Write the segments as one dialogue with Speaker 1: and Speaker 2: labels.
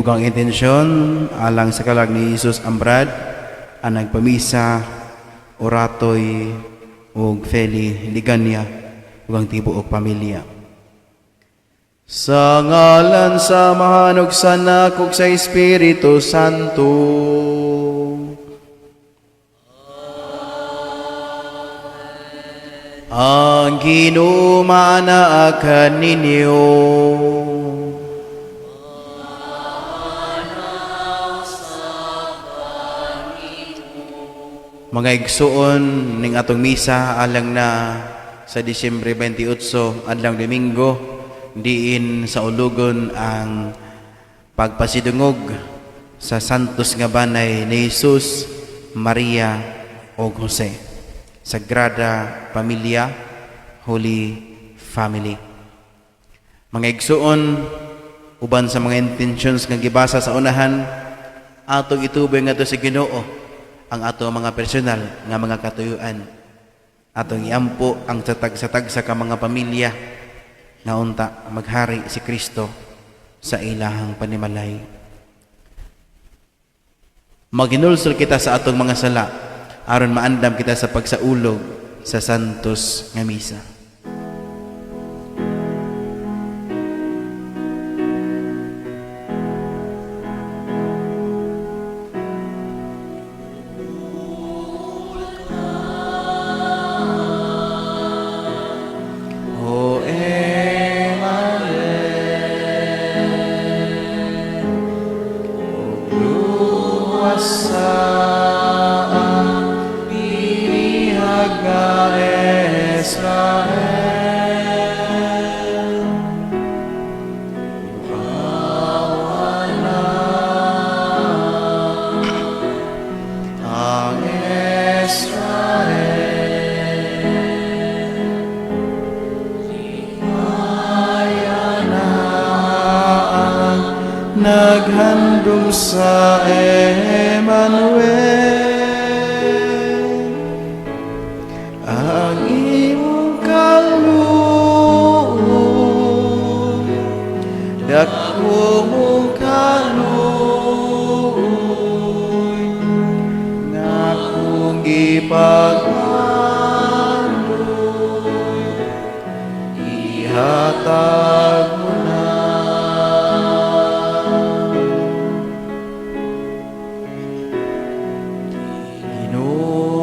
Speaker 1: Dugang intensyon alang sa kalag ni Jesus Ambrad ang nagpamisa Oratoy ug Feli Liganya ug ang tibuok pamilya. Sa ngalan sa Amahan ug sa Anak ug sa Espiritu Santo. Ang Ginoo maanaa kaninyo. Mga igsuon ning atong misa alang na sa Disyembre 28 adlaw Domingo, diin sa ulugon ang pagpasidungog sa santos nga banay ni Jesus, Maria ug Jose. Sagrada Familia, Holy Family. Mga igsuon, uban sa mga intentions nga gibasa sa unahan, atong itubay ngadto sa Ginoo ang ato mga personal nga mga katuyuan. Atong iampo ang sa tagsa-tagsa ka mga pamilya nga unta maghari si Kristo sa ilahang panimalay. Maghinulsol kita sa atong mga sala aron maandam kita sa pagsaulog sa santos nga misa. O Emmanuel, luwas sa binihag nga Israel. Yukawan na ang Israel. Himaya na ang naghandom sa Emmanuel. Ang imong kaluoy, dako mong kaluoy, nga akong gipangandoy, ihatag mo na. Ginoo,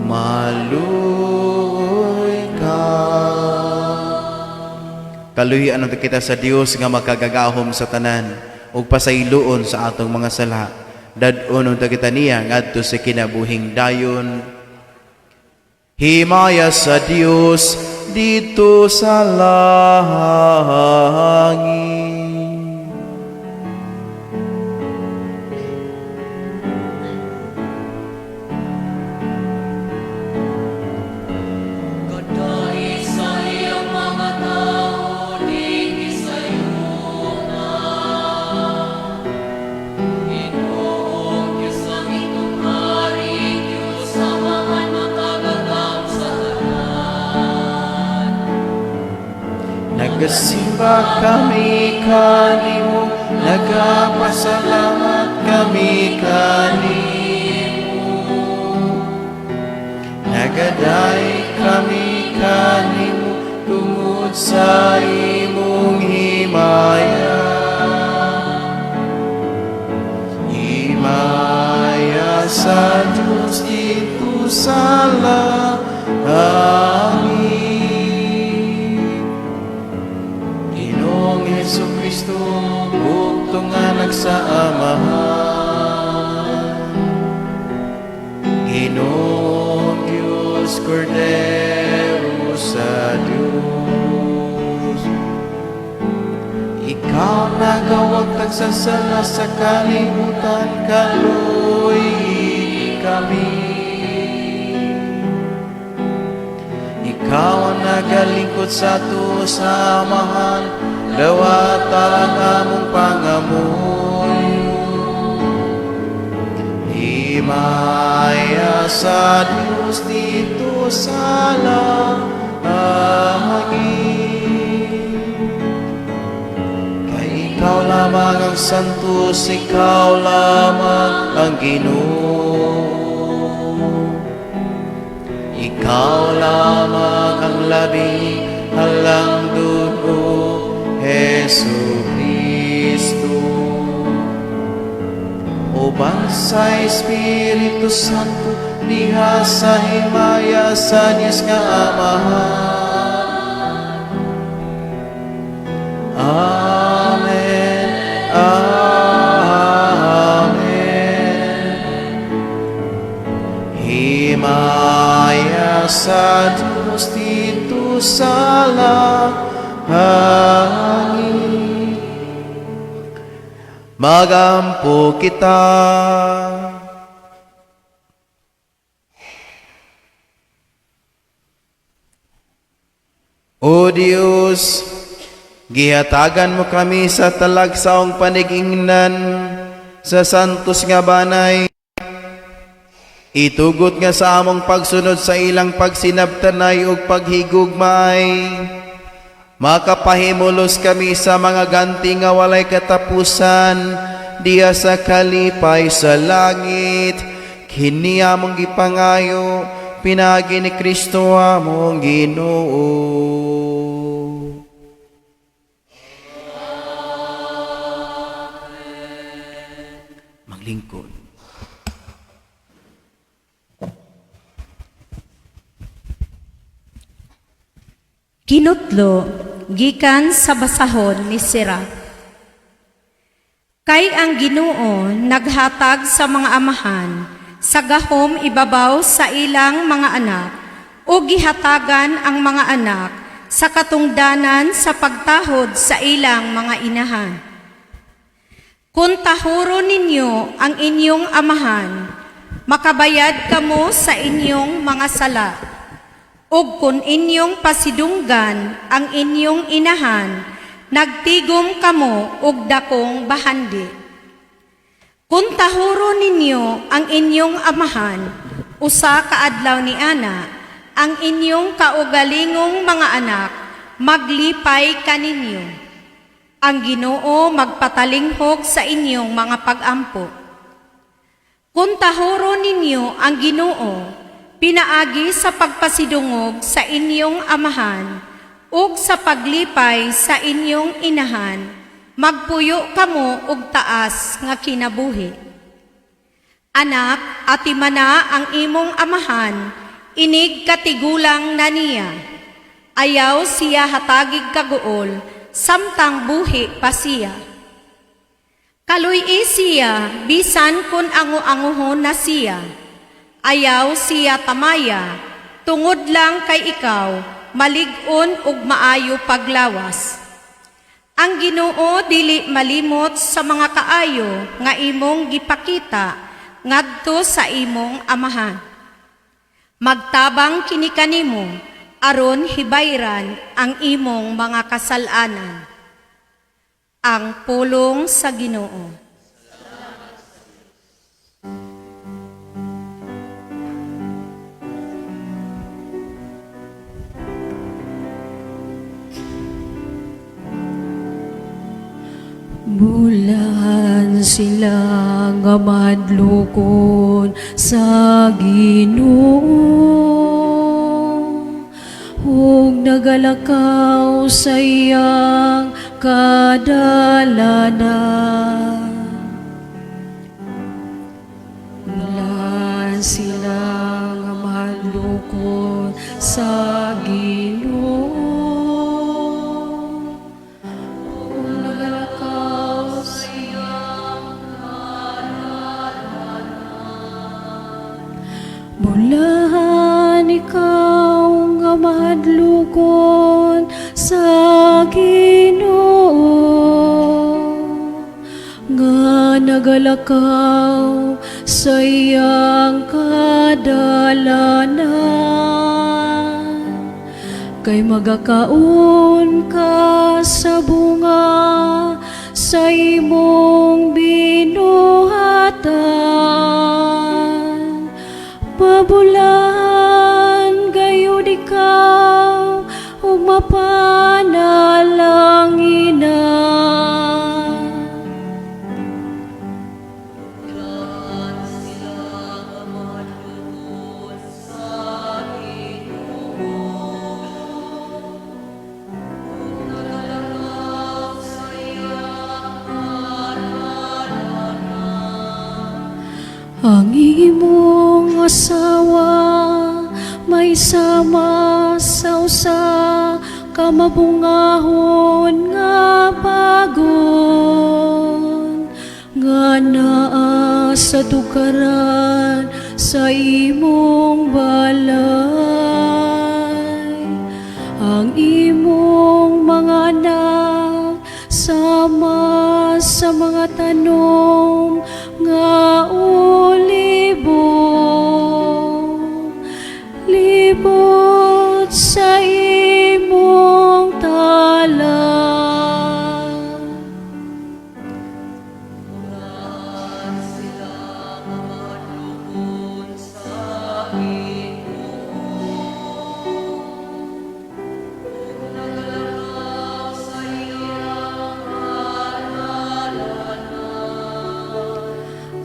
Speaker 1: maluoy ka. Kaluoyan kita sa Dios nga makagagahom sa tanan ug pasayloon sa atong mga sala. Dad-on unta kita niya ngadto sa kinabuhing dayon. Himaya sa Dios didto sa langit.
Speaker 2: Kadait sa iyang mga tao, dinhi sa yuta. Ginoong Diyos ang itong hari, Diyos Amahan makagagahom sa tanan.
Speaker 1: Nagasimba kami kanimo, nagapasalamat kami kanimo. Nagadaig kami kanimo tungod sa imong himaya. Himaya sa Diyos didto sa langit. Ginoong Hesus Kristo, bugtong anak sa Amahan. Ginoong Diyos, Kordero sa Diyos. Ikaw nagawagtag sa sala sa kalibutan, kaluoy kami. Ikaw ang nagalingkod sa ato sa Amahan, dawata ang among pangamuyo. Himaya sa Diyos didto sa langit. Ikaw lamang ang Santos, Ikaw lamang ang Ginoo. Ikaw lamang ang labing halangdon, O Hesu Kristo. Uban sa Espiritu Santo, diha sa himaya sa Diyos nga Amahan. Amen. Amen. Himaya sa Diyos didto sa langit. Magampo kita. O Diyos, gihatagan mo kami sa talagsaong panigingnan sa santos nga banay. Itugot nga sa among pagsunod sa ilang pagsinabtanay ug paghigugmaay, makapahimulos kami sa mga ganti nga walay katapusan diha sa kalipay sa langit. Kini among gipangayo pinaagi ni Kristo among Ginoo. Maglingkod.
Speaker 3: Kinutlo gikan sa basahon ni Sirach. Kay ang Ginoo naghatag sa mga amahan sa gahom ibabaw sa ilang mga anak o gihatagan ang mga anak sa katungdanan sa pagtahod sa ilang mga inahan. Kung tahuro ninyo ang inyong amahan, makabayad kamo sa inyong mga sala. Ug kung inyong pasidunggan ang inyong inahan, nagtigom kamo og dakong bahandi. Kung tahuro ninyo ang inyong amahan, usa ka adlaw ni ana, ang inyong kaugalingong mga anak, maglipay kaninyo. Ang Ginoo magpatalinghog sa inyong mga pagampo. Kung tahuro ninyo ang Ginoo, pinaagi sa pagpasidungog sa inyong amahan ug sa paglipay sa inyong inahan, magpuyo kamo og taas nga kinabuhi. Anak, atimana ang imong amahan, inig katigulang na niya. Ayaw siya hatagig kaguol, samtang buhi pa siya. Kaluy-i siya, bisan kung angu-anguhon na siya. Ayaw siya tamaya, tungod lang kay ikaw, malig-on ug maayo paglawas. Ang Ginoo dili malimot sa mga kaayo nga imong gipakita ngadto sa imong amahan. Magtabang kini kanimo aron hibayran ang imong mga kasal-anan. Ang pulong sa Ginoo.
Speaker 2: Bulahan sila nga mahadlokon sa Ginoo ug nagalakaw sa iyang kadalanan. Bulahan sila nga mahadlokon sa Ginoo ug nagalakaw sa iyang kadalanan. Bulahan ikaw nga mahadlokon sa Ginoo nga nagalakaw sa iyang kadalanan, kay magakaon ka sa bunga sa imong binuhatan. Pabulahan gayud ikaw ug mapanalanginan. Ang imong asawa may sama sa usa ka mabungahon nga bagon nga naa sa tukaran sa imong balay. Ang imong mga anak sama sa mga tanom nga olibo, libot sa imong tala.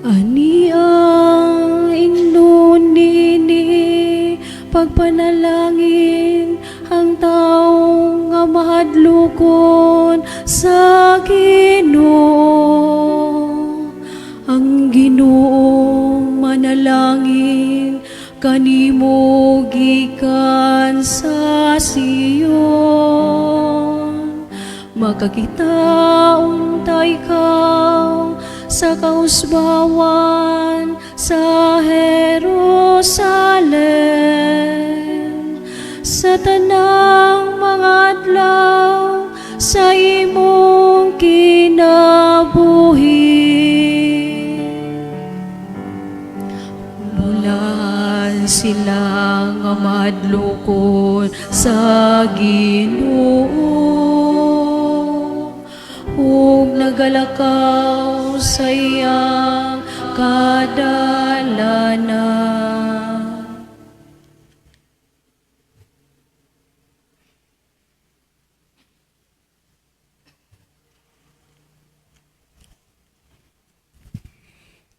Speaker 2: Ani ang ingnon nini, pagpanalangin ang tao nga mahadlokon sa Ginoo. Ang Ginoo manalangin kanimo gikan sa Sion. Makakita unta ikaw sa kausbawan sa Jerusalem sa tanang mga adlaw sa imong kinabuhi. Bulahan sila nga mahadlokon sa Ginoo ug nagalakaw sa iyang kadalanan.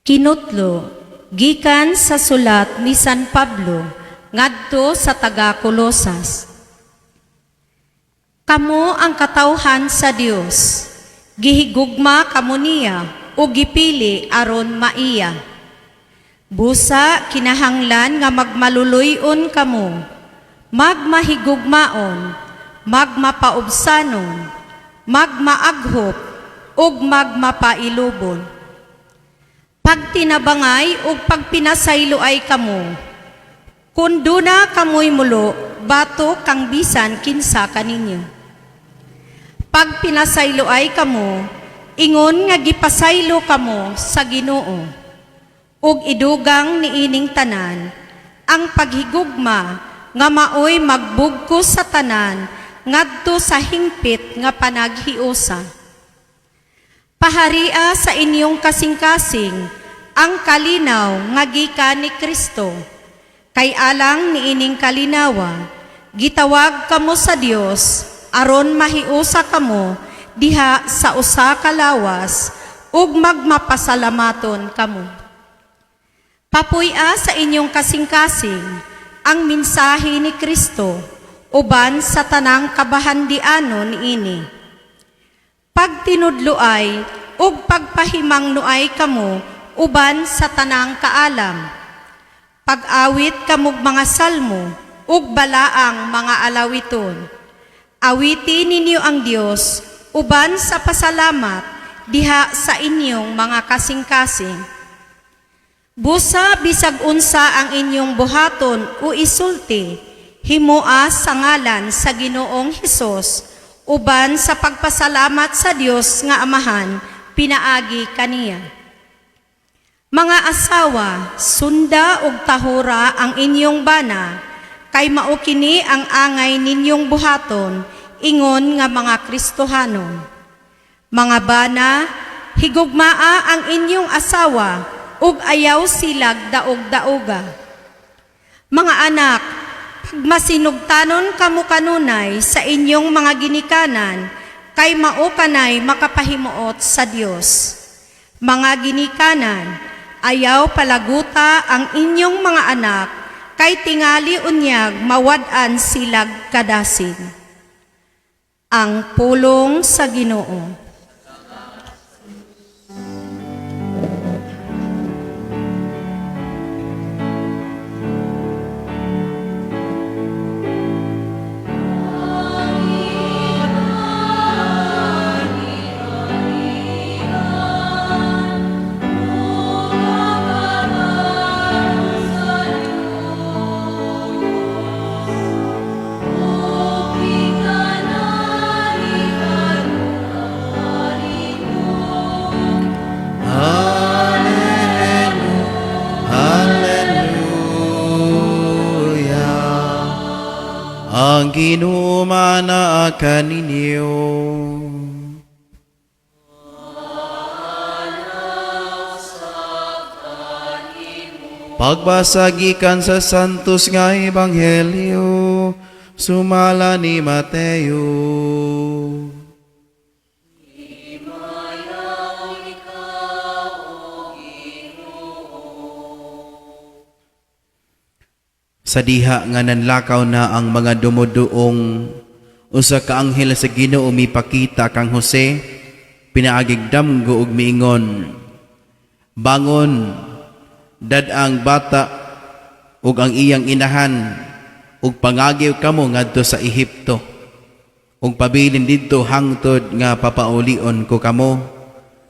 Speaker 3: Kinutlo, gikan sa sulat ni San Pablo ngadto sa taga Kolosas. Kamo ang katawhan sa Dios. Gihigugma kamo niya ug gipili aron maiya. Busa kinahanglan nga magmaluluy-on kamo, magmahigugmaon, magmapaubsanon, magmaaghop, ug magmapailubon. Pagtinabangay ug pagpinasayloay kamo. Kung duna kamoy mulo, batok kang bisan kinsa kaninyo. Pag pinasayloay kamo, ingon nga gipasaylo kamo sa Ginoo. Ug idugang niining tanan ang paghigugma nga maoy magbugkos sa tanan ngadto sa hingpit nga panaghiusa. Paharia sa inyong kasing-kasing ang kalinaw nga gikan ni Kristo. Kay alang niining kalinawa, gitawag kamo sa Dios aron mahiusa kamo diha sa usa ka lawas ug magmapasalamaton kamo. Papuy-a sa inyong kasing-kasing ang mensahe ni Kristo uban sa tanang kabahandianon niini. Pagtinudloay ug pagpahimangnoay kamo uban sa tanang kaalam. Pag-awit kamog mga salmo ug balaang mga alawiton. Awiti ninyo ang Dios uban sa pasalamat diha sa inyong mga kasing-kasing. Busa bisag unsa ang inyong buhaton o isulti, himoa sa ngalan sa Ginoong Hesus uban sa pagpasalamat sa Dios nga Amahan pinaagi kaniya. Mga asawa, sunda ug tahura ang inyong bana, kay mao kini ang angay ninyong buhaton ingon nga mga Kristohanon. Mga bana, higugmaa ang inyong asawa ug ayaw silag daog-daoga. Mga anak, pagmasinugtanon kamo kanunay sa inyong mga ginikanan, kay mao kanay makapahimuot sa Dios. Mga ginikanan, ayaw palaguta ang inyong mga anak, kay tingali unyag mawad-an silag kadasig. Ang pulong sa Ginoo.
Speaker 1: Ang Ginoo maanaa kaninyo. Pagbasa gikan sa Santos nga Ebanghelyo sumala ni Mateo. Sa diha nga nanlakaw na ang mga dumuduong, usa ka anghel sa Ginoo mipakita kang Jose pinaagig damgo ug miingon, "Bangon, dad-a ang bata ug ang iyang inahan ug pangagiw kamo ngadto sa Ehipto ug pabilin didto hangtod nga papaulion ko kamo,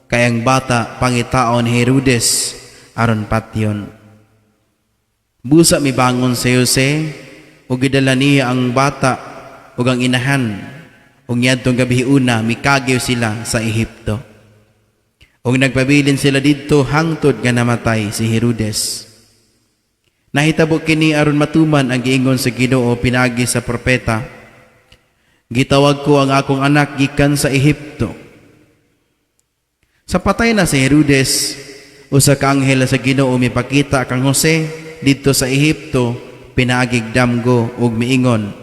Speaker 1: kay ang bata pangitaon ni Herodes aron patyon." Busa mibangon si Jose ug gidala niya ang bata ug ang inahan, ug niadtong gabiuna mikagiw sila sa Ehipto. Ug nagpabilin sila didto hangtod nga namatay si Herodes. Nahitabo kini aron matuman ang giingon sa Ginoo pinaagi sa propeta, "Gitawag ko ang akong anak gikan sa Ehipto." Sa patay na si Herodes, usa ka anghel sa Ginoo mipakita kang Jose didto sa Ehipto pinaagig damgo ug miingon,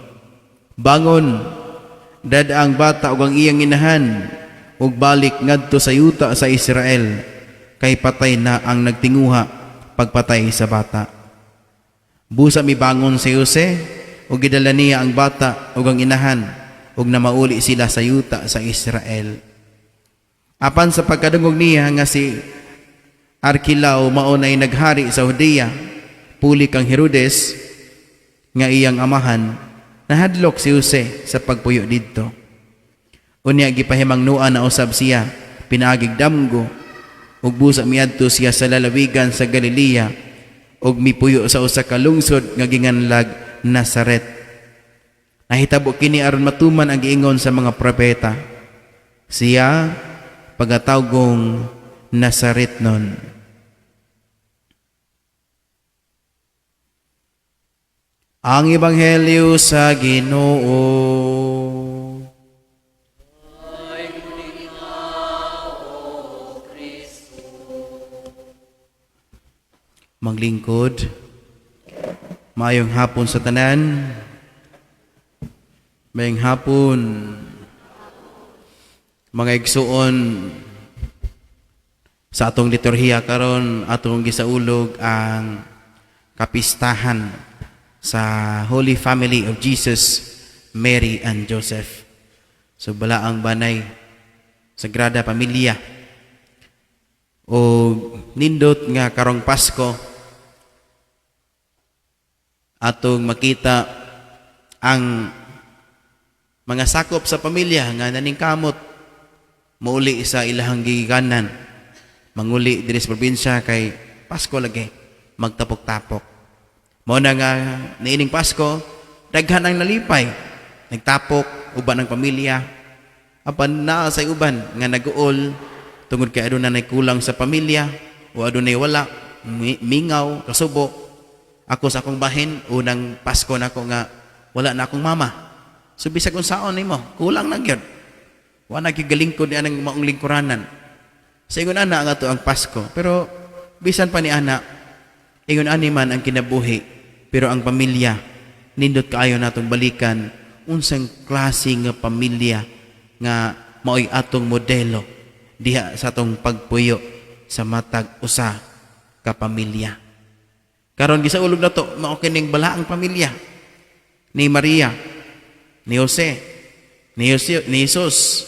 Speaker 1: "Bangon, dad-a ang bata ug ang iyang inahan ug balik ngadto sa yuta sa Israel, kay patay na ang nagtinguha pagpatay sa bata." Busa mibangon si Jose ug gidala niya ang bata ug ang inahan ug namauli sila sa yuta sa Israel. Apan sa pagkadungog niya nga si Arkilao mao nay naghari sa Judea puli kang Herodes nga iyang amahan, nahadlok si Jose sa pagpuyo didto. Unya gipahimangnuan na usab siya pinaagig damgo, ug busa miadto siya sa lalawigan sa Galilea ug mipuyo sa usa ka lungsod nga ginganlag Nazaret. Nahitabo kini aron matuman ang giingon sa mga propeta, "Siya pagatawgong Nazaretnon." Ang Ebanghelyo sa Ginoo. Maglingkod, maayong hapon sa tanan. Maayong hapon, mga igsuon. Sa atong liturhiya karon, atong gisaulog ang kapistahan sa Holy Family of Jesus, Mary and Joseph. So balaang banay, Sagrada Pamilya. O nindot nga karong Pasko atong makita ang mga sakop sa pamilya nga naningkamot muuli sa ilahang gigikanan, manguli diri sa probinsya kay Pasko lagi magtapok-tapok. Mao na nga niining Pasko daghan ang nalipay, nagtapok uban ang pamilya, apan naa say uban nga naguol tungod kay aduna nay kulang sa pamilya o adunay wala, mingaw, kasubo. Ako sa akong bahin, unang Pasko nako nga wala na akong mama. So bisag unsaon nimo, kulang na gyud. Wa na gyud galingkod ni anang maong lingkuranan. Sa ingon ana ang ato ang Pasko, pero bisan pa ni ana, ingon ani man ang kinabuhi, pero ang pamilya nindot kaayo natong balikan unsang klase nga pamilya nga maoy atong modelo diha sa atong pagpuyo sa matag usa ka pamilya. Karon gisaulog nato mao kining balaang pamilya ni Maria, ni Jose, ni Jesus.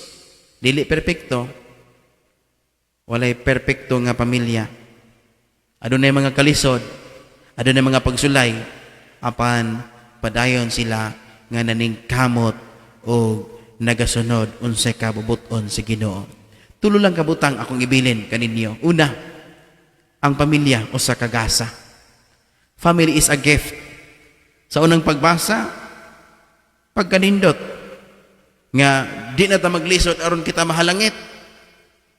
Speaker 1: Dili perpekto. Walay perpekto nga pamilya. Adunay mga kalisod, adunay mga pagsulay, apan padayon sila nga naningkamot o nagasunod unsay kabubut-on sa Ginoo. Tulo lang kabutang akong ibilin kaninyo. Una, ang pamilya usa ka gasa. Family is a gift. Sa unang pagbasa, pagkanindot nga di na ta maglisod aron kita mahalangit.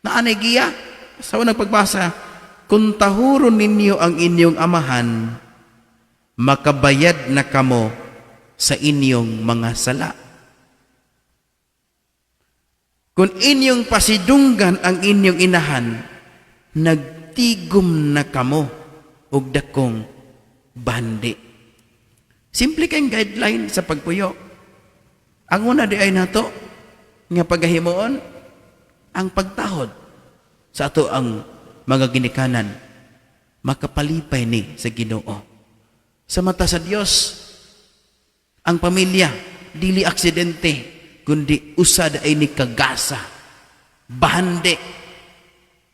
Speaker 1: Naanay giya sa unang pagbasa, kung tahuron ninyo ang inyong amahan, makabayad na kamo sa inyong mga sala. Kung inyong pasidunggan ang inyong inahan, nagtigom na kamo og dakong bandi. Simple kayong guideline sa pagpuyo. Ang una di ay nato nga pagahimuon ang pagtahod sa ato ang mga ginikanan, makapalipay ni sa Ginoo. Sa mata sa Dios, ang pamilya dili aksidente kundi usa ay ni kagasa. Bahandi.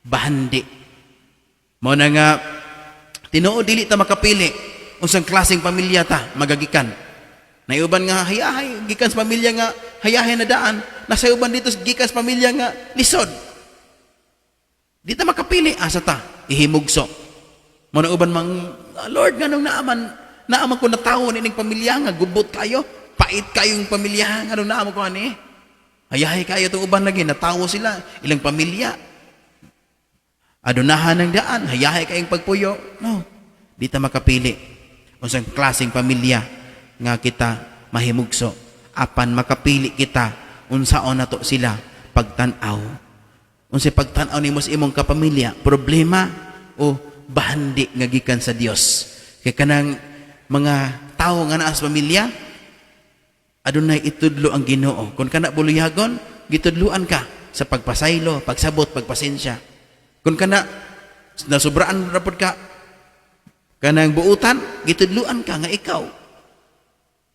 Speaker 1: Bahandi. Mao na nga tinuod dili ta makapili unsang klaseng pamilya ta magagikan. Naiuban nga hayahay gikan sa pamilya nga hayahay na daan, nasa uban dito gikan sa pamilya nga lisod. Di ta makapili asa ta ihimugso. Mao na uban mang, "Ah, Lord, nganong naaman ko natawo nining pamilya nga gubot kayo, pait kayong pamilya, nganong naaman ko ani?" Hayahay kayo itong uban lagi, natawo sila, ilang pamilya. Adunahan ng daan, hayahay kayong pagpuyo. No, di ta makapili unsang klaseng pamilya nga kita mahimugso. Apan makapili kita unsaon nato sila pagtan-aw. Unsay pagtan-aw nimo sa imong kapamilya, problema o bahandi nga gikan sa Dios? Kay kanang mga tawo nga naa sa pamilya, adunay itudlo ang Ginoo. Kung kana buluyagon, gitudluan ka sa pagpasaylo, pagsabot, pagpasensya. Kung kana nasubraan ra pud ka kanang buutan, gitudluan ka nga ikaw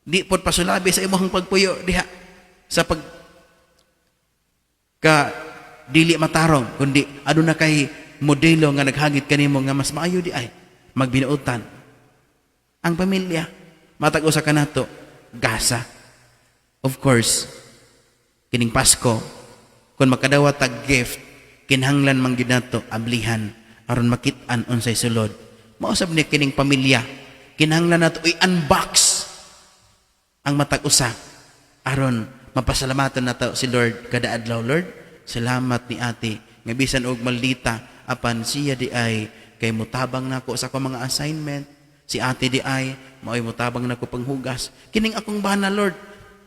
Speaker 1: di pod pasulabi sa imong pagpuyo diha sa pag ka dili matarong, kundi aduna kay modelo nga naghagit kanimo nga mas maayo di ay magbinuotan ang pamilya. Matag usa kanato gasa. Of course, kining Pasko, kung makadawat tag gift, kinahanglan man gyud nato ablihan aron makit-an unsay sulod. Mausab ni kining pamilya, kinahanglan nato i-unbox ang matag usa aron mapasalamatan nato si Lord kada adlaw. "Lord, salamat ni ate nga bisan og maldita, apan siya di ay kay mutabang nako sa akong mga assignment. Si ate di ay mao'y mutabang nako panghugas. Kining akong bana, Lord,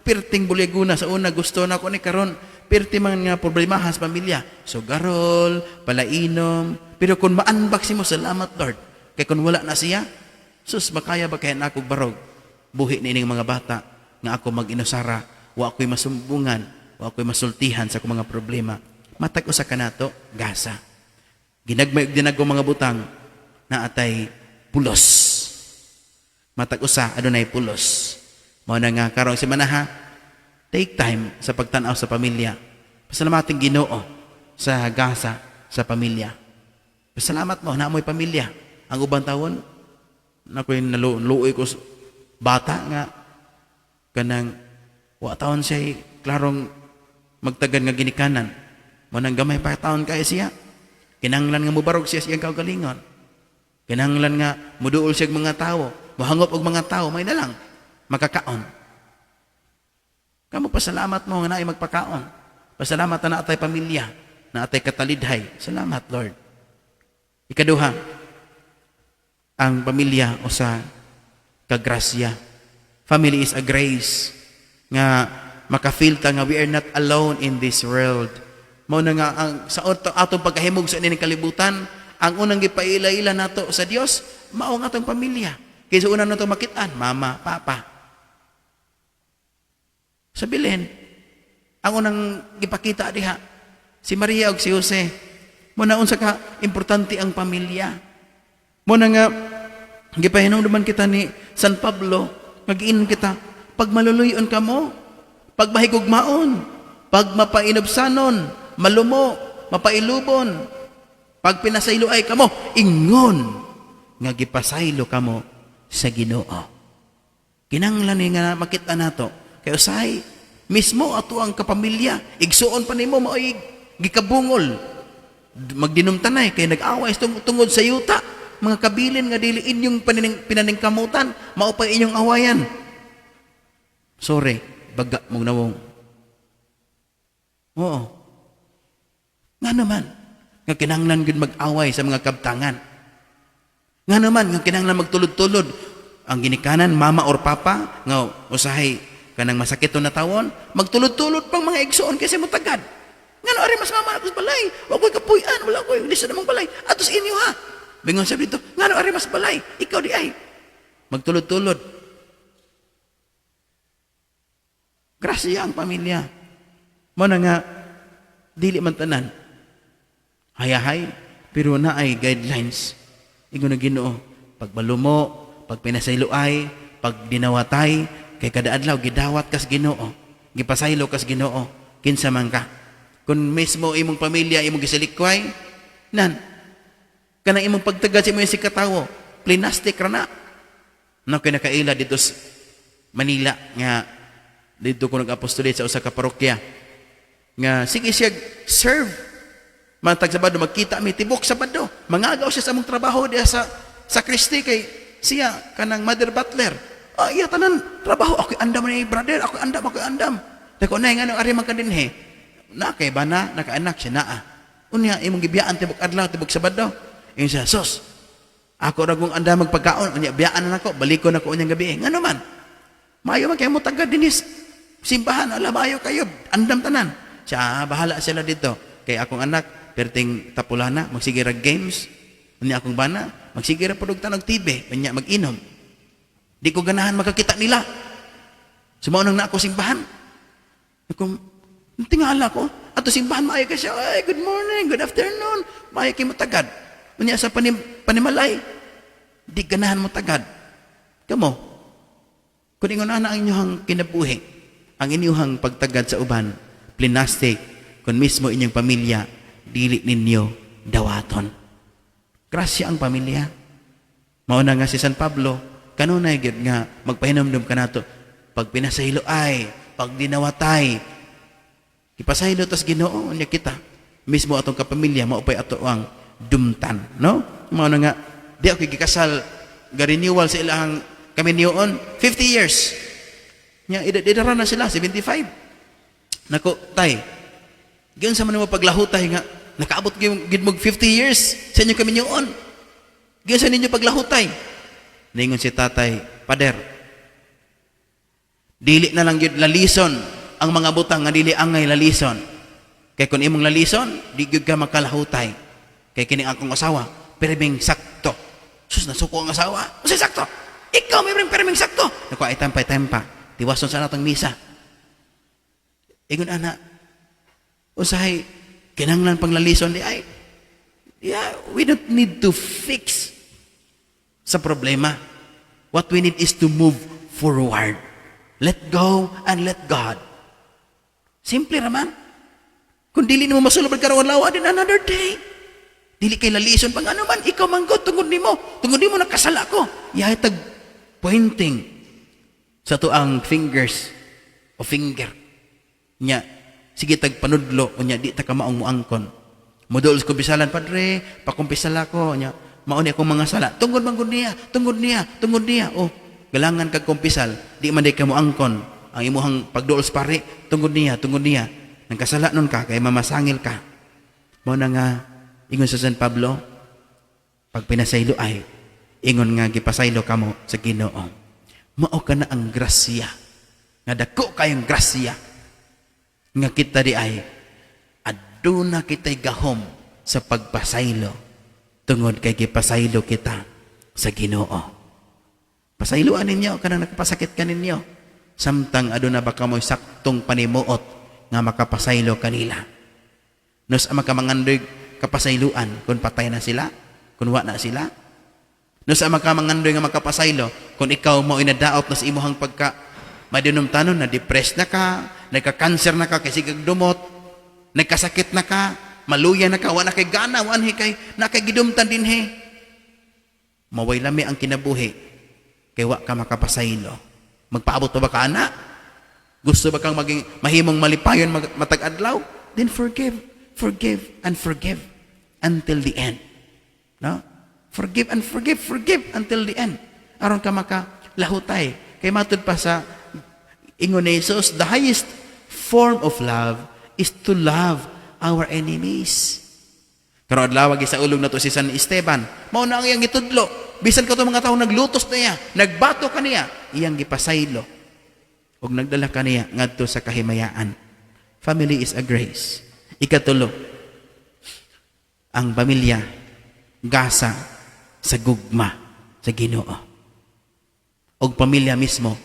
Speaker 1: pirting buliguna. Sa una gusto nako ni, karon pirti man nga problemahan sa pamilya, sugarol, palainom." Pero kung ma-unbox mo, "Salamat, Lord, kay kung wala na siya, sus, makaya ba kaya na akong barog buhi niining mga bata nga ako mag-inusara, wa ako'y masumbungan, wa ako'y masultihan sa akong mga problema." Matag usa kanato gasa. Ginagmay ug dinago mga butang na atay pulos. Matag usa adunay pulos. Mao na nga karong semanaha, take time sa pagtan-aw sa pamilya. Pasalamatin Ginoo sa gasa sa pamilya. Pasalamat mo na mo'y pamilya. Ang ubang tawon nakoy naluoy ko sa bata nga kanang wa taon siya klarong magtagan nga ginikanan. Mo nang gamay pa taon kay siya. Kinahanglan nga mobarog siya sa iyang kaugalingon. Kinahanglan nga muduol siya og mga tawo, mohangop og mga tawo, may na lang makakaon. Kamo, pasalamat mo nga naay magpakaon. Pasalamat na naatay pamilya, naatay katalidhay. Salamat, Lord. Ikaduha, ang pamilya usa ka grasya. Family is a grace nga maka-feel ta nga we are not alone in this world. Mao na nga ang sa atong pagkahimog sa ining kalibutan, ang unang gipaila-ila nato sa Dios mao ang atong pamilya. Kaysa una nato makit-an, mama, papa. Sa Belen, ang unang gipakita diha si Maria ug si Jose. Mo na unsa ka importante ang pamilya. Mo na nga gipahinumduman kita ni San Pablo, magiin kita pag maluluyon kamo, pag mahigugmaon, pag mapainubsanon, malumo, mapailubon, pag pinasaylo ay kamo, ingon nga gipasaylo kamo sa Ginoo. Kinahanglan ni nga makita nato kay usahay mismo ato ang kapamilya, igsuon pa nimo maoy gikabungol, magdinumtanay kay nag-away tungod sa yuta, mga kabilin nga dili inyong pinaningkamutan, mao pa inyong awayan. Sorry, baga mong nawong. Oo. Nga naman, nga kinahanglan gud mag-away sa mga kabtangan. Nga naman, nga kinahanglan magtulod-tulod. Ang ginikanan, mama or papa, nga usahay kanang masakit na tawon, magtulod-tulod pang mga igsoon kasi mo tagad. Ngano ari mas mama na balay? Wa ko'y kapuy-an, wala ko'y lisod namang balay. Atos inyo ha. Bingon siya dito, ngano ari mas balay? Ikaw di ay. Magtulod-tulod. Grasya ang pamilya. Mo na nga, dili man tanan. Hayahay, pero naay guidelines. Ingon na Ginoo, pagbalumo, pag pinasayloay, pag dinawatay, kay kada adlaw gidawat kas Ginoo, gipasaylo kas Ginoo, kinsa man ka. Kung mismo imong pamilya imong gisalikway, nan kanang imong pagtagad sa imong katawo, plinastic ra na. No kinakaila dito sa Manila nga dito ko nag-apostolate sa usa ka parokya nga sige siya serve matag Sabado, magkita mi tibok Sabado, mangagaw siya sa among trabaho diha sa Kristi kay siya kanang mother butler. Ah, iya tanan trabaho, ako andam ni brother, ako andam, ako andam. Dako na ngano ari man ka dinhi, na kay bana, nakaanak siya naa. Unya imong gibiyaan tibok adlaw, tibok Sabado. Ingon siya, "Sos, ako ra kong andam magpagkaon, unya biyaan na nako, balikon nako unyang gabi." Ngano man maayo man kay mo tagad dinis simbahan, ala, maayo kayo, andam tanan siya. Ah, bahala sila dito kay akong anak perting tapulana, magsige ra games. Unya akong bana magsige ra pud og tanog TV, unya mag-inom. Di ko ganahan makakita nila. Sumao nang na ako simbahan. Ako, tingala ko, ato simbahan maayo kay siya, "Ay, good morning, good afternoon." Maayo kay mo tagad. Unya sa panimalay, di ganahan mo tagad. Kamo, kung ingon na ang inyong kinabuhi, ang inyong pagtagad sa uban, plinastic, kung mismo inyong pamilya, dili ninyo dawaton. Grasya ang pamilya. Mauna nga si San Pablo, kanunay gyud nga magpahinumdum kanato, pag pinasaylo ay, pag dinawatay, ipasaylo tas Ginoo niya kita. Mismo atong kapamilya, maupay ato ang dumtan, no? Mauna nga, di ako gikasal, ga-renewal sa ilahang kami niyoon, 50 years. Nya, idara na sila, 75. Nako, tay, giyon sa man mo paglahutay nga, nakaabot gyud mo 50 years sa inyong kami niyoon. Giyon sa ninyo paglahutay. Ningon si tatay, "Pader, dili na lang gyud lalison ang mga butang nga dili angay lalison. Kay kung imong lalison, di gyud ka makalahutay. Kay kini akong asawa, perming sakto." Sus, nasuko ang asawa. Unsay sakto? Ikaw may perming sakto. Naku, ay tampay tampa. Tiwason sa natong misa. Ingon ana, usahay, kinanglan pang lalison di ay. Yeah, we don't need to fix sa problema. What we need is to move forward. Let go and let God. Simple raman. Kung dili nimo masulod karon adlaw, then another day. Dili kay lalison pang ano man, ikaw man God, tungod nimo. Tungod nimo nakasala ko. Yahay tag pointing sa tuang fingers o finger. Nya, sige tag panudlo, unya di ta ka maong muangkon. Modol sa kumpisalan, "Padre, pakumpisal ako." Nya, mao ni akong mga sala. Tungod man gud niya, tungod niya, tungod niya. Oh, galangan kag kumpisal, di man di ka muangkon. Ang imuhang pagduol sa pare, tungod niya, tungod niya. Nang kasala nun ka, kay mamasangil ka. Mao na nga, ingon sa San Pablo, pag pinasaylo ay, ingon nga gipasaylo kamo sa Ginoo. Mao ka na ang grasya. Nga dako kayong grasya. Nga kita di ay, aduna kita'y gahom sa pagpasaylo tungod kay gipasaylo kita sa Ginoo. Pasayloan ninyo kanang nakapasakit kaninyo. Samtang aduna ba kamoy saktong panimuot nga makapasaylo kanila. Nos ang makamangandoy kapasayloan kung patay na sila, kung wa na sila. Nos ang makamangandoy nga makapasaylo kung ikaw mo inadaot na sa imuhang pagka madinumtanon na depressed na ka, nagka-cancer na ka kasi kag dumot, nagkasakit na ka, maluya na ka, wa na kay gana, wa na kay na kay gidumtan dinhi. Maway lami ang kinabuhi kay wa ka makapasaylo. Magpaabot pa ba ka ana? Gusto ba kang maging mahimong malipayon matag adlaw? Then forgive, forgive and forgive until the end. No? Forgive and forgive, forgive until the end. Aron ka makalahutay. Kay matud pa sa ingon ni Jesus, the highest form of love is to love our enemies. Karon adlaw sa ulog nato si San Esteban, mao na ang iyang gitudlo. Bisan kato mga tao naglutos na niya, nagbato kaniya, iyang gipasaylo. Ug nagdala kaniya ngadto sa kahimayaan. Family is a grace. Ikatulo, ang pamilya gasa sa gugma sa Ginoo. Og pamilya mismo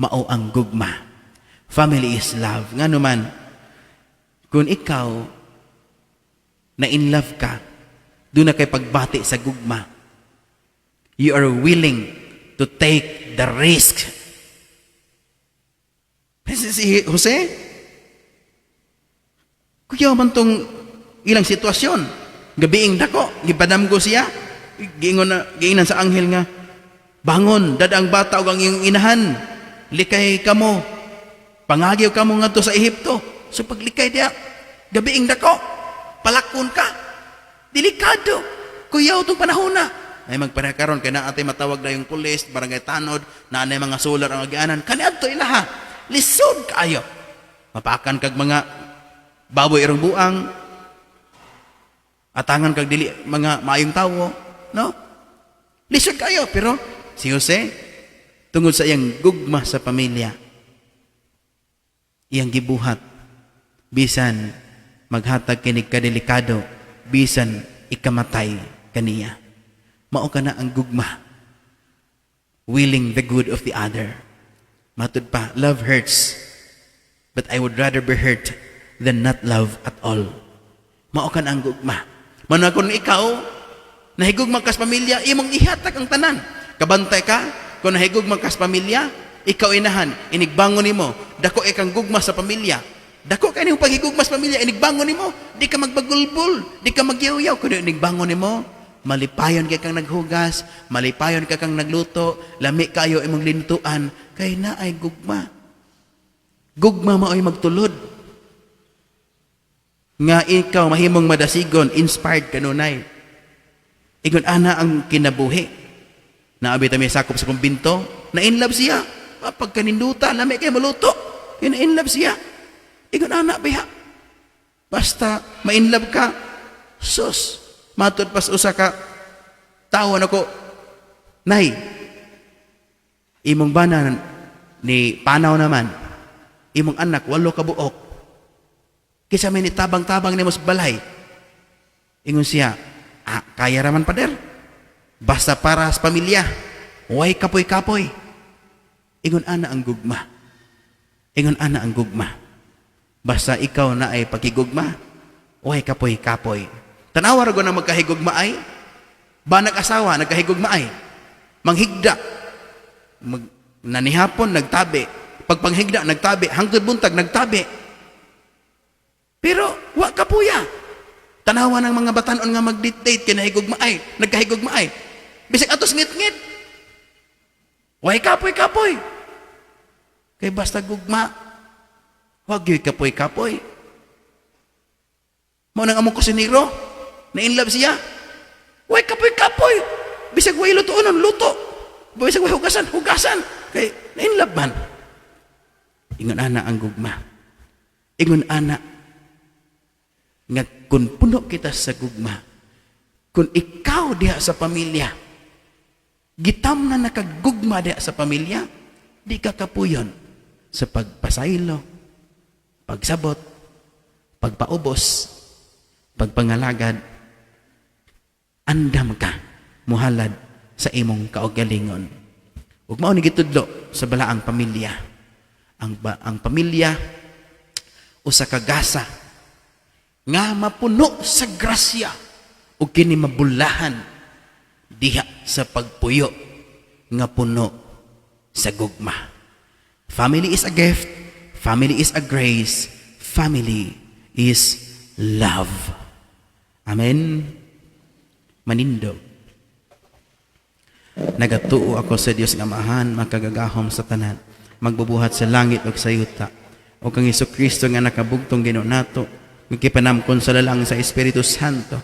Speaker 1: mao ang gugma. Family is love. Ngano man, kung ikaw na in love ka, duna kay pagbati sa gugma. You are willing to take the risk. Si Jose, kuya man tong ilang sitwasyon. Gabiing dako, gipadamgo siya. Giingon na, giingnan sa anghel nga, "Bangon, dad-a ang bata ug ang iyong inahan. Likay kamo. Pangagyo kamo ngadto sa Ehipto." So paglikay diya, gabiing dako, palakon ka. Delikado. Kuyaw tong panahon na. Ay magpareha karon kay naa tay matawag na yung pulis, barangay tanod, naa nay mga solar ang agianan. Kaniadto ilaha. Lisod kaayo. Mapakan kag mga baboy irong buang. Atangan kag dili mga maayong tawo, no? Lisod kayo, pero si Jose, tungod sa iyang gugma sa pamilya, iyang gibuhat bisan maghatag kinig kadelikado, bisan ikamatay kaniya. Mao kana ang gugma. Willing the good of the other. Matud pa, love hurts. But I would rather be hurt than not love at all. Mao kana ang gugma. Mao kung ikaw, nahigugma kas pamilya, imong ihatag ang tanan. Kabantay ka, kung nahigugma kas pamilya, ikaw inahan, inigbangon nimo, dako ikang gugma sa pamilya. Dako kay nimo paghigugma sa pamilya, inigbangon nimo, di ka magbagulbol, di ka magyaw-yaw, kundi inigbangon nimo, malipayon kay kang naghugas, malipayon ka kang nagluto, lami kayo imong lintuan, kay naay gugma. Gugma mao'y magtulod. Nga ikaw mahimong madasigon, inspired kanunay. Ingon ana ang kinabuhi. Naabi ta may sakop sa kumbinto, na in love siya. Pagkaninduta, lami kay maluto. Kaya na in love siya. Ingon ana biha. Basta ma-in love ka, sus, matud pas usa ka tawo nako, "Nay, imong bana ni panaw naman, imong anak 8 ka buok. Kinsa may nitabang-tabang nimo sa balay?" Ingon siya, "Ah, kaya raman, pader. Basta para sa pamilya, way kapoy-kapoy." Ingon ana ang gugma. Ingon ana ang gugma. Basta ikaw na ay pagkigugma, way kapoy-kapoy. Tanawa ra na magkahigugma ay, ba nag-asawa, nagkahigugma ay, manghigda, nanihapon, nagtabi, pagpanghigda, nagtabi, hangtod buntag, nagtabi. Pero, wa kapuya. Tanawa ng mga batanon nga mag-date-date, kinahigugma ay, nagkahigugma ay. Bisag atos ngit-ngit. Way kapoy-kapoy. Kay basta gugma, wag gyud kapoy-kapoy. Mao nang among kusinero, na in love siya. Way kapoy-kapoy. Bisag way lutuonon, luto. Bisag way hugasan, hugasan. Kay na in love man. Ingon ana ang gugma. Ingon ana nga kung puno kita sa gugma, kung ikaw diha sa pamilya, gitam na nakagugma diha sa pamilya, di ka kapuyon sa pagpasaylo, pagsabot, pagpaubos, pagpangalagad, andam ka muhalad sa imong kaugalingon. Ug mao ni gitudlo sa balaang pamilya. Ang pamilya usa ka gasa nga mapuno sa grasya ug kini mabulahan diha sa pagpuyo nga puno sa gugma. Family is a gift, family is a grace, family is love. Amen. Manindog. Nagatuo ako sa Dios nga Amahan, makagagahom sa tanan, magbubuhat sa langit ug sa yuta. O kang Kristo nga nakabugtong Ginoo nato, nga gipanamkon sa lalang sa Espiritu Santo,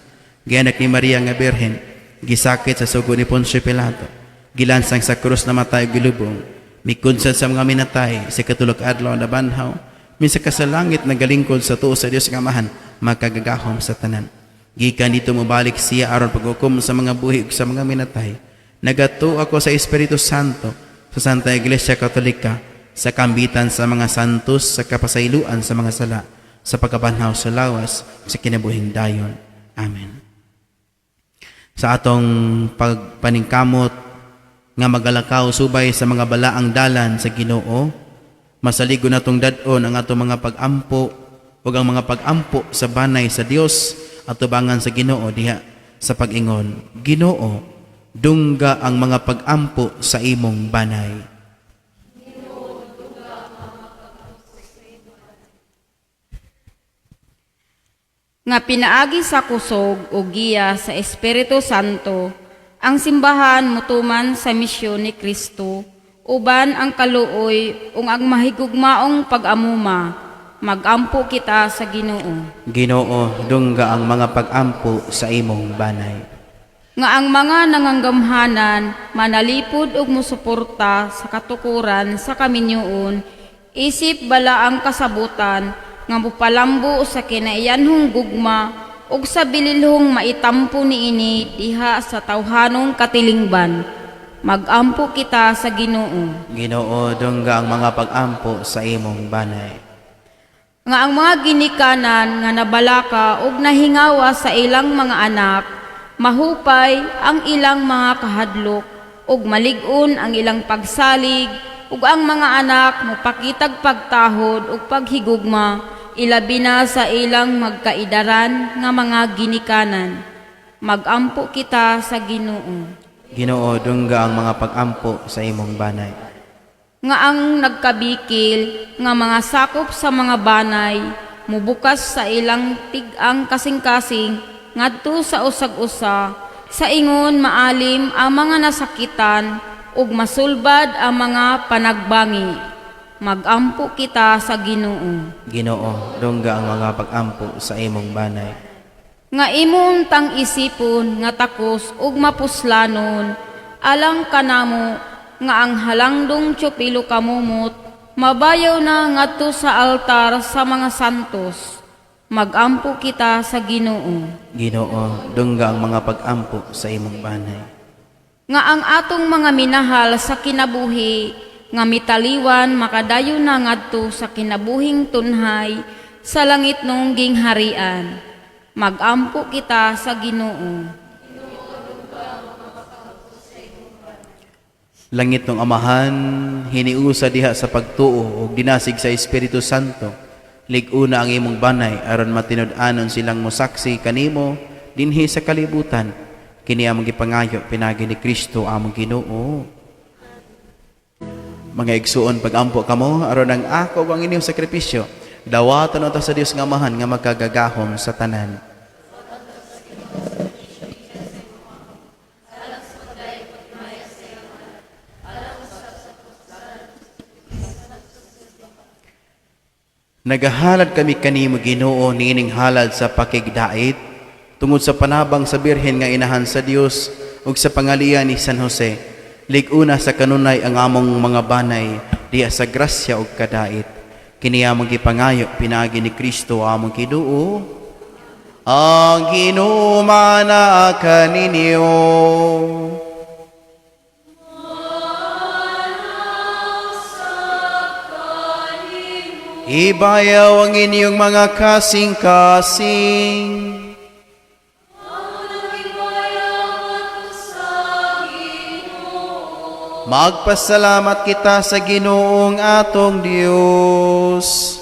Speaker 1: gianak ni Maria nga Birhen, gisakit sa sugo ni Poncio Pilato, gilansang sa krus, namatay ug gilubong, mikunsad sa mga minatay, sa ikatulo ka adlaw nabanhaw, misaka sa langit, nagalingkod sa tuo sa Dios nga Amahan, makagagahom sa tanan. Gikan didto mobalik siya aron paghukom sa mga buhi ug sa mga minatay. Nagatuo ako sa Espiritu Santo, sa Santa Iglesia Katolika, sa kambitan sa mga santos, sa kapasayloan sa mga sala, sa pagkabanhaw sa lawas, sa kinabuhing dayon. Amen. Sa atong pagpaningkamot nga magalakaw subay sa mga balaang dalan sa Ginoo, masaligon natong dad-on ang atong mga pag-ampo ug ang mga pag-ampo sa banay sa Dios atubangan sa Ginoo diha sa pag-ingon, "Ginoo, dungga ang mga pag-ampo sa imong banay."
Speaker 4: Nga pinaagi sa kusog o giya sa Espiritu Santo, ang simbahan mutuman sa misyon ni Kristo, uban ang kaluoy ug ang mahigugmaong pag-amuma. Magampo kita sa Ginoo.
Speaker 1: Ginoo, dungga ang mga pag-ampo sa imong banay.
Speaker 4: Nga ang mga nanganggamhanan manalipod ug musuporta sa katukuran sa kaminyoon, isip balaang kasabutan nga mopalambo sa kinaiyanhong gugma ug sa bililhong maitampo niini diha sa tawhanong katilingban. Magampo kita sa Ginoo.
Speaker 1: Ginoo, dungga ang mga pag-ampo sa imong banay.
Speaker 4: Nga ang mga ginikanan nga nabalaka ug nahingawa sa ilang mga anak, mahupay ang ilang mga kahadlok ug malig-on ang ilang pagsalig, ug ang mga anak mopakitag pagtahod ug paghigugma, ilabi na sa ilang magkaidaran nga mga ginikanan. Magampo kita sa Ginoo.
Speaker 1: Ginoo, dungga ang mga pag-ampo sa imong banay.
Speaker 4: Nga ang nagkabikil nga mga sakop sa mga banay mubukas sa ilang tig-ang kasing-kasing ngadto sa usag-usa, sa ingon maalim ang mga nasakitan ug masulbad ang mga panagbangi. Magampo kita sa Ginoo.
Speaker 1: Ginoo, dungga ang mga pag-ampo sa imong banay.
Speaker 4: Nga imo untang isipon nga takos ug mapuslanon alang kanamo nga ang halangdong Teofilo Camomot mabayaw na ngadto sa altar sa mga santos. Magampo kita sa Ginoo.
Speaker 1: Ginoo, dungga ang mga pag-ampo sa imong banay.
Speaker 4: Nga ang atong mga minahal sa kinabuhi nga mitaliwan makadayon na ngadto sa kinabuhing tunhay sa langit nung gingharian. Magampo kita sa Ginoo.
Speaker 1: Langit ng Amahan, hiniusa diha sa pagtuo ug dinasig sa Espiritu Santo. Lig-una ang imong banay aron matinud-anon silang mosaksi kanimo dinhi sa kalibutan. Kini among gipangayo pinaagi ni Kristo among Ginoo. Mga igsuon, pagampo kamo aron ang ako ug ang inyong sakripisyo dawaton unta sa Dios nga Amahan nga makagagahom sa tanan. Nagahalad kami kanimo, Ginoo, niining halad sa pakigdait tungod sa panabang sa Birhen nga inahan sa Dios ug sa pangalian ni San Jose. Lig-una sa kanunay ang among mga banay diha sa grasya ug kadait. Kini among gipangayo pinaagi ni Kristo among Ginoo. Ang Ginoo maanaa kaninyo. Ibayaw ang inyong mga kasing-kasing. Magpasalamat kita sa Ginoong atong Dios.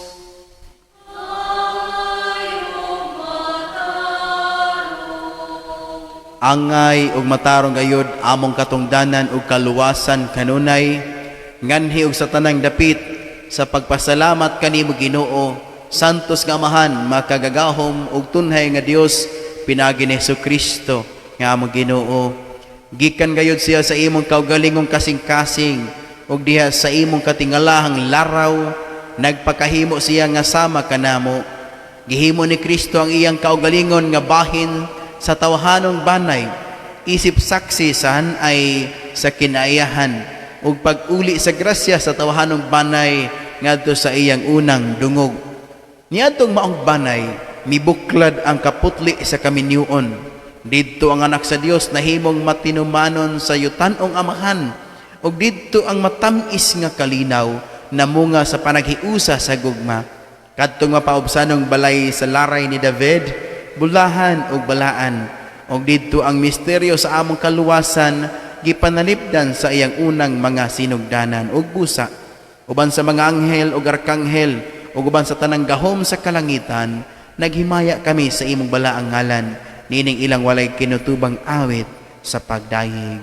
Speaker 1: Angay ug matarong gayud, among katungdanan ug kaluwasan kanunay, nganhi ug sa tanang dapit, sa pagpasalamat kanimo, Ginoo, santos nga Amahan, makagagahom ug tunhay nga Dios, pinaagi ni Kristo nga among Ginoo. Gikan gayud siya sa imong kaugalingong kasing-kasing ug diha sa imong katingalahang laraw nagpakahimo siya nga sama kanamo. Gihimo ni Kristo ang iyang kaugalingon nga bahin sa tawhanong banay isip saksi sa ay sa kinaiyahan ug pag-uli sa grasya sa tawhanong banay ngadto sa iyang unang dungog. Niadtong maong banay, mibuklad ang kaputli sa kaminyoon. Didto ang anak sa Dios nahimong matinumanon sa yutan-ong Amahan, ug didto ang matam-is nga kalinaw namunga sa panaghiusa sa gugma. Kadtong mapaubsanong balay sa laray ni David, bulahan ug balaan, ug didto ang misteryo sa among kaluwasan gipanalipdan sa iyang unang mga sinugdanan ug busa uban sa mga anghel ug arkanghel ug uban sa tanang gahom sa kalangitan. Naghimaya kami sa imong balaang ngalan niining ilang walay kinutubang awit sa pagdayeg.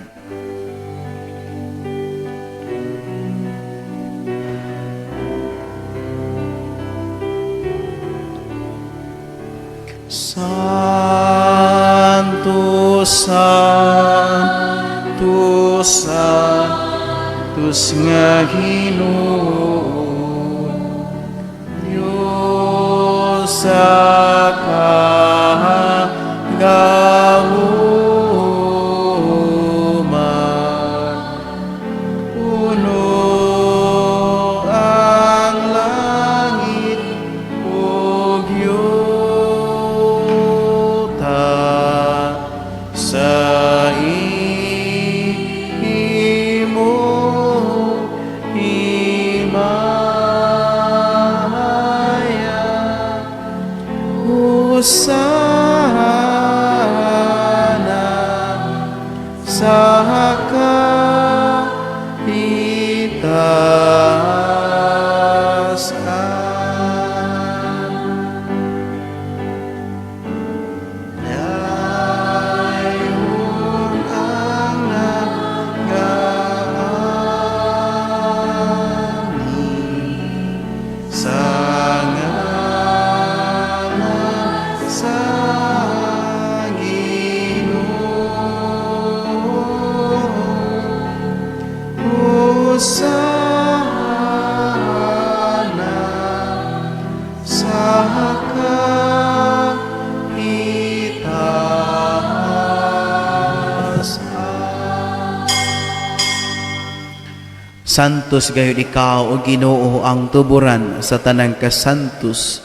Speaker 1: Santo, Santo, Sanctus nga Ginoo, Diyos sa kagahuman, puno ang langit ug yuta sa imong himaya. Hosana sa kahitasan. Dayon ang nagaani sa ngalan sa Ginoo. Hosana sa kahitasan. Santos gayud ikaw, o Ginoo, ang tuburan sa tanang kasantos.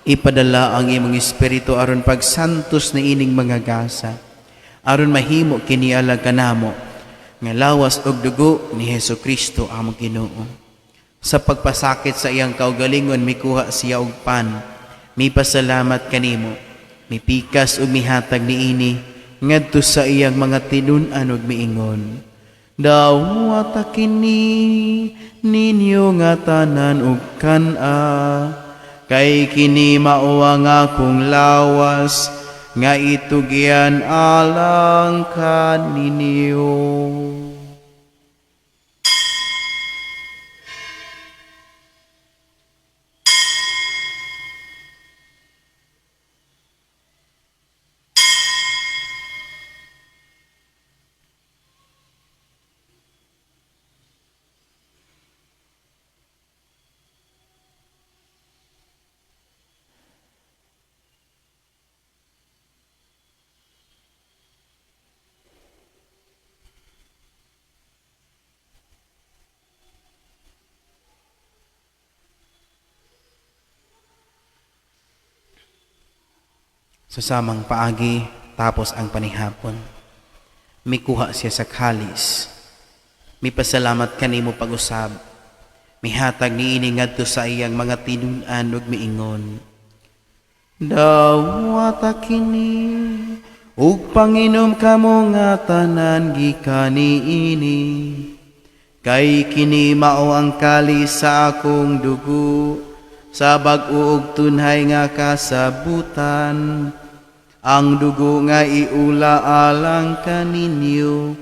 Speaker 1: Ipadala ang imong Espiritu aron pagsantos ni ining mga gasa, aron mahimo kini alang kanamo nga lawas ug dugo ni Hesus Kristo among Ginoo. Sa pagpasakit sa iyang kaugalingon, mikuha siya og pan, mipasalamat kanimo, mipikas ug mihatag niini ngadto sa iyang mga tinun-an ug miingon: "Dawata kini ninyo nga tanan ug kan-a, kay kini mao ang akong lawas nga itugyan alang kaninyo." Sa samang paagi, tapos ang panihapon, mikuha siya sa kalis, mipasalamat kanimo pag-usab, mihatag niini ngadto sa iyang mga tinun-an ug miingon: "Dawata kini ug panginom kamo nga tanan gikan niini, kay kini mao ang kalis sa akong dugo sa bag-o ug tunhay nga kasabutan, ang dugo nga iula alang kaninyo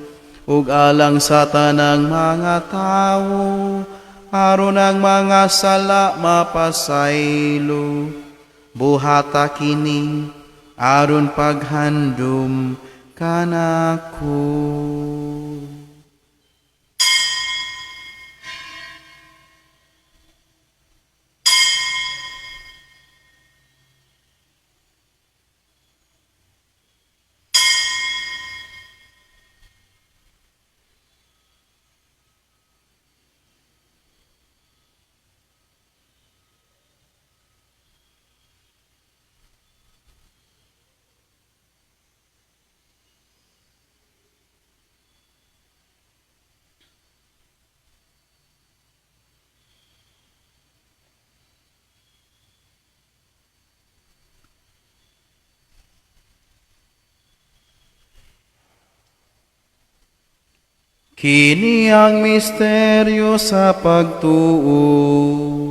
Speaker 1: ug alang sa tanang mga tawo aron ang mga sala mapasaylo. Buhata kini aron paghandom kanako." Kini ang misteryo sa pagtuo.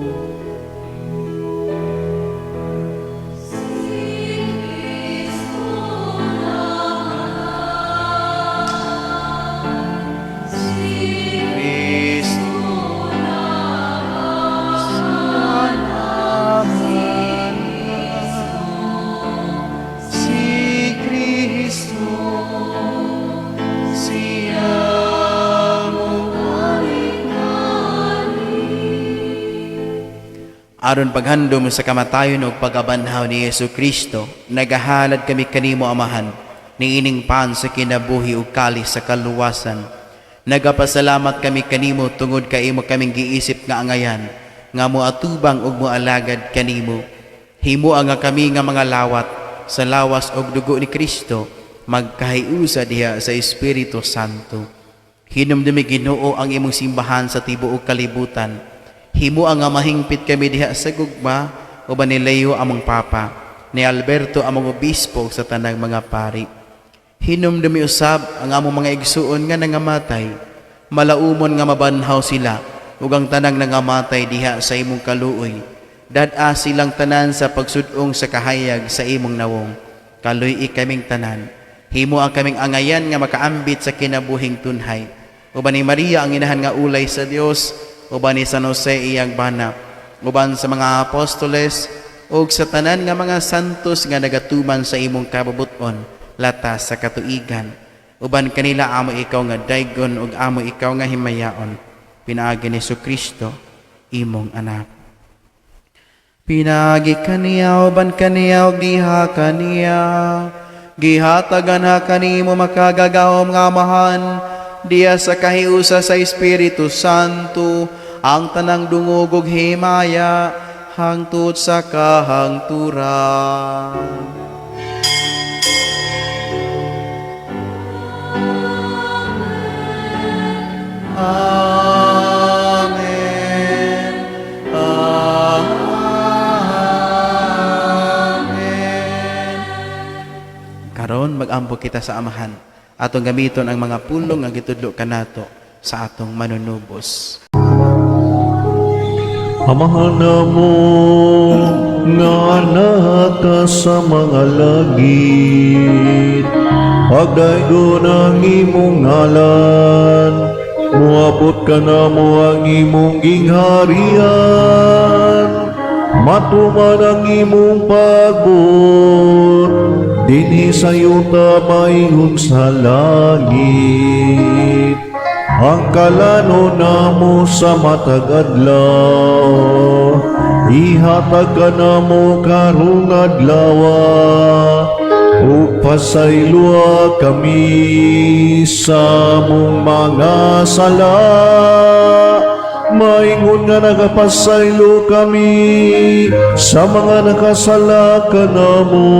Speaker 1: Kristo si Kristo siya mobalik. Aron paghandom sa kamatayon ug pagkabanhaw ni Hesus Kristo, nagahalad kami kanimo, Amahan, niining pan sa kinabuhi ug kalis sa kaluwasan. Nagapasalamat kami kanimo tungod kay imo kaming giisip nga angayan nga moatubang ug moalagad kanimo. Himoa nga kami nga mga lawat sa lawas ug dugo ni Kristo magkahiusa diha sa Espiritu Santo. Hinumdumi, Ginoo, ang imong simbahan sa tibuok kalibutan. Himoa nga mahingpit kami diha sa gugma uban ni Leo among Papa, ni Alberto among obispo ug sa tanang mga pari. Hinumdumi usab ang among mga igsuon nga nangamatay. Malaumon nga mabanhaw sila ug ang tanang nangamatay diha sa imong kaluoy. Dad-a silang tanan sa pagsud-ong sa kahayag sa imong nawong. Kaluy-i kaming tanan. Himoa kaming angayan nga makaambit sa kinabuhing tunhay. Uban ni Maria ang inahan nga ulay sa Dios, uban ni San Jose iyang bana, uban sa mga apostoles ug sa tanan nga mga santos nga nagatuman sa imong kabubut-on latas sa katuigan. Uban kanila amo ikaw nga daygon ug amo ikaw nga himayaon pinaagi ni Kristo, imong anak. Pinaagi kaniya, uban kaniya ug diha kaniya, gihatagan ha kanimo, makagagahom nga Amahan, diha sa kahiusa sa Espiritu Santo, ang tanang dungog ug himaya hangtod sa kahangturan. Amen. Amen. Karon mag-ampo kita sa Amahan. Atong gamiton ang mga pulong nga gitudlo kanato sa atong manunubos.
Speaker 5: Amahan namo nga naa ka sa mga langit, pagdaygon ang imong ngalan, muabot kanamo ang imong gingharian, matuman ang imong pagbuot dinhi sa yuta maingon sa langit. Ang kalanon namo sa matag adlaw, ihatag kanamo karong adlaw, ug pasayloa kami sa among mga sala, maingon nga nagapasaylo kami sa mga nakasala kanamo,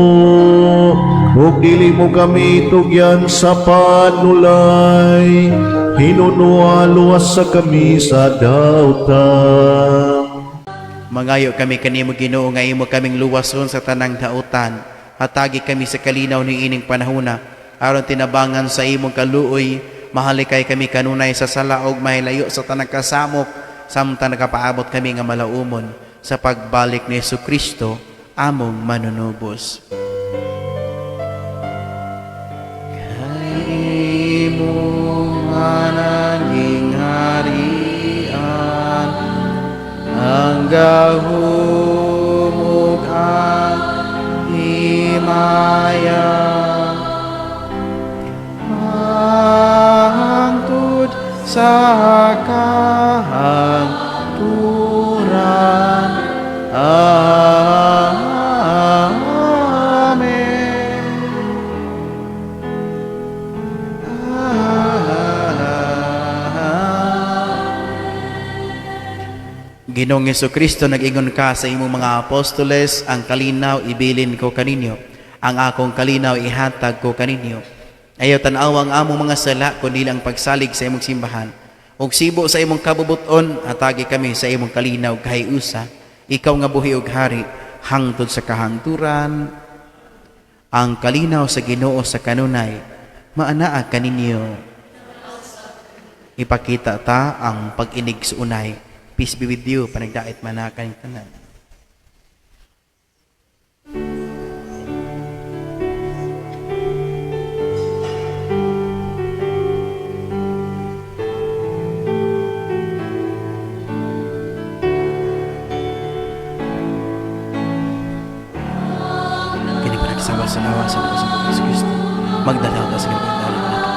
Speaker 5: ug dili mo kami tugyan sa panulay, hinunoa luwasa kami sa dautan.
Speaker 1: Mangayo kami kanimo, Ginoo, nga imo kaming luwason sa tanang dautan. Hatagi kami sa kalinaw ni ining panahona aron tinabangan sa imong kaluoy mahalikay kami kanunay sa sala ug mahilayo sa tanang kasamok samtang nagapaabot kami nga malaumon sa pagbalik ni Kristo among manunubos. Kay imo ang gingharian, ang gahom ug ang himaya hangtod sa kahangturan. Amen. Ah. Ginoong Kristo, nag-ingon ka sa imong mga apostoles, "Ang kalinaw ibilin ko kaninyo, ang akong kalinaw ihatag ko kaninyo." Ayaw tan-awa ang among mga sala, kundi ang pagsalig sa imong simbahan. Ug sibo sa imong kabubuton, hatagi kami sa imong kalinaw kahiusa. Ikaw nga buhi ug hari hangtod sa kahangturan. Ang kalinaw sa Ginoo sa kanunay maanaa kaninyo. Ipakita ta ang pag-inig sa unay. Peace be with you. Panagdait man na kaning tanan. Kini panagsawal sa lawa sa Diyos sa Yesu Kristo. Magdalaw ta sa ganang dalaw nato.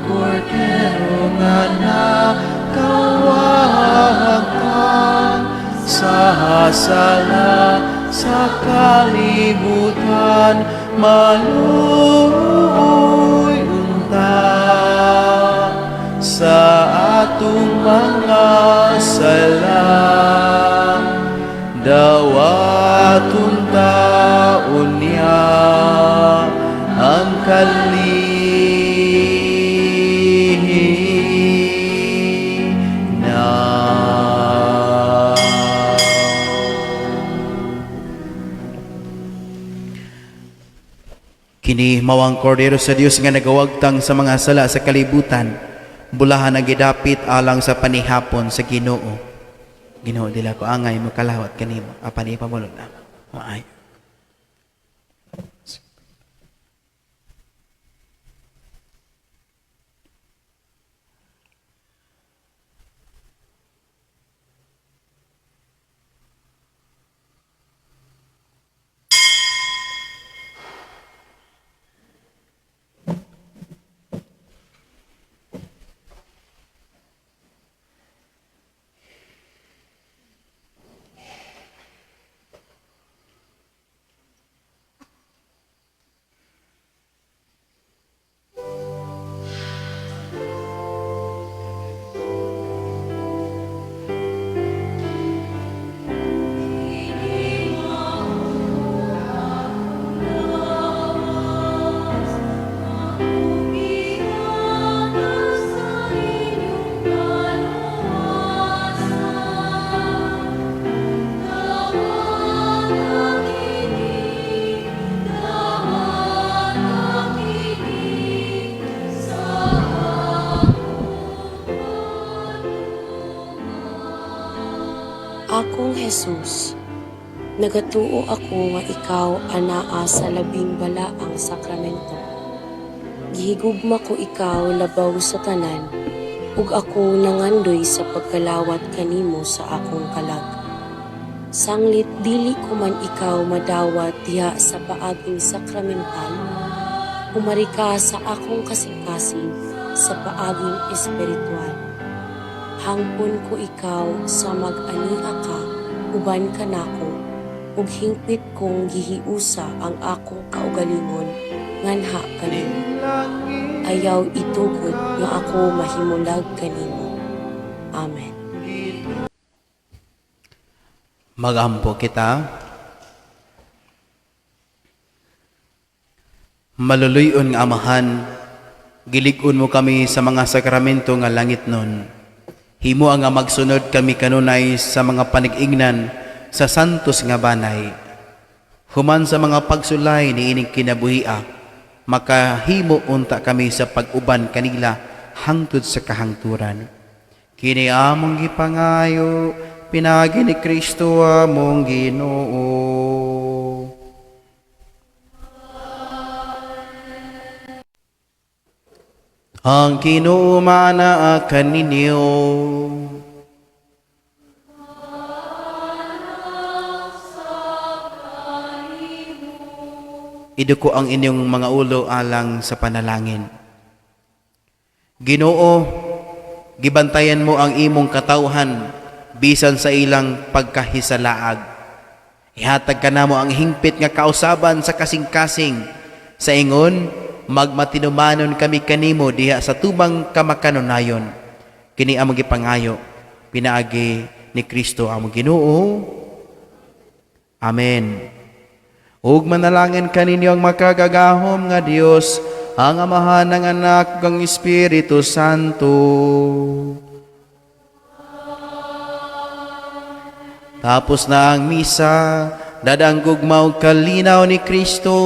Speaker 1: Kordero nga nakawagtang sa sala sa kalibutan, maluoy unta sa atong mga sala, dawaton taon niya ang kalinaw. Kini mao ang kordero sa Dios nga nagawagtang sa mga sala sa kalibutan. Bulahan ang gidapit alang sa panihapon sa Ginoo. Ginoo, dili ko angay mokalawat kanimo apan ipamulong na. Maayo.
Speaker 6: Akong Jesus, nagatuo ako nga ikaw anaa sa labing balaang sakramento. Gihigugma ko ikaw labaw sa tanan, ug ako nangandoy sa pagkalawat kanimo sa akong kalag. Sanglit dili ko man ikaw madawat diha sa paaging sakramental, umari ka sa akong kasing-kasing sa paaging espiritual. Hangpon ko ikaw sa mag-ania ka uban kanako, ug hingpit kong gihiusa ang akong kaugalingon nganha kanimo. Ayaw itugot nga ako mahimulag kanimo. Amen.
Speaker 1: Magampo kita. Maluluyon nga Amahan, gilig-on mo kami sa mga sakramento nga langit nun. Himo nga magsunod kami kanunay sa mga panig-ingnan sa santos nga banay. Human sa mga pagsulay ni ining kinabuhia, makahimo unta kami sa pag-uban kanila hangtod sa kahangturan. Kini among gipangayo pinaagi ni Kristo among Ginoo. Ang Ginoo maanaa kaninyo. Iduko ang inyong mga ulo alang sa panalangin. Ginoo, gibantayan mo ang imong katawhan bisan sa ilang pagkahisalaag. Ihatag kanamo ang hingpit nga kausaban sa kasing-kasing sa ingon magmatinumanon kami kanimo diha sa tubang kamakanunayon. Kini among gipangayo pinaagi ni Kristo among Ginoo. Amen. Ug manalangin kaninyo ang makagagahom nga Dios, ang Amahan, ang Anak, ug ang Espiritu Santo. Tapos na ang misa, dadang gugma ug kalinaw ni Kristo.